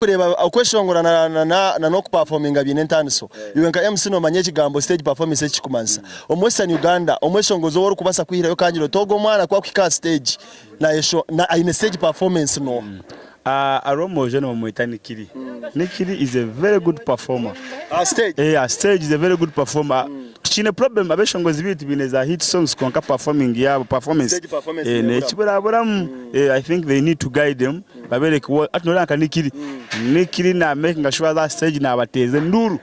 Kureeba okweshongora na n'okupafominga biine entaaniso. Iwe nka MC noomanya ekigambo stage performance eki kirikumanyisa. Omu Western Uganda, omweshongozi ou orikubaasa kwihirayo okangira oti ogu omwana ku akuhika aha stage aine stage performance nooha? Hariho omwojo nibamweta Nikiri. Nikiri is a very good performer. Aha stage? Aha stage is a very good performer. Tukiine problem abeshongozi beitu baine za hit songs kwonka performing yaabo, performance Stage performance neburamu. nekiburaburaamu. I think they need to guide them babereke hati noreeba nka Nikiri, Nikiri na makinga sure aza aha stage nabateeza enduuru,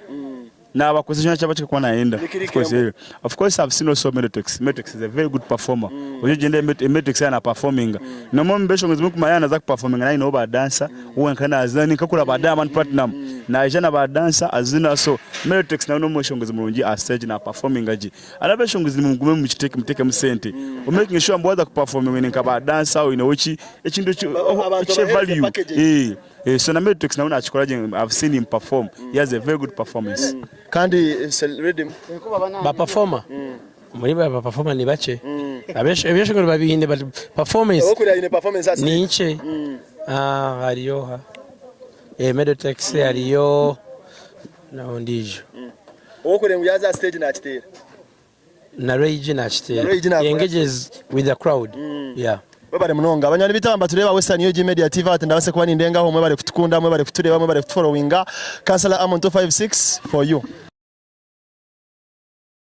nabakozesa kyona eki arikuba nayenda. Nikiri Of course, Kembo. of course I've seen also Medotex, Medotex is a very good performer. Oije ogyende Medotex yaaba na performinga, nomwe omu beshongozi abu ndikumanya yaaba naza ku performinga naaba aineho ba dancer, we wenka nazina ninka kuri aba Diamond Platnumz, naija na ba dancer azina so Medotex nawe nomweshongozi murungi aha stage na performinga gye. Hariho abeshongozi nimugume mukiteeke muteekemu sente, o makinge sure ngu waaza ku performinga oine nka ba dancer, oineho ki, ekintu Abantu ekye obaheereze value packages. So na Medotex nawe nakikora gye, I've seen him perform, he has a very good performance. Kandi Redeem. Ba performer omuri ba performer ni bakye ebyeshongoro babiine but performance Owokuri aine performance aha stage. ni nkye hariyo oha Medotex hariyo n'ondiijo. Owokuri ngu yaaza aha stage nakiteera. Na Ray G nakiteera. Na Ray G He nakora. engages with the crowd yeah. Mwebare munonga banywani baitu aba nibatureeba Western UG Media TV ati ndabase kuba nindengaho mwebare kutukunda mwebare kutureeba mwebare kutuforowinga Councillor Amon 256 for you.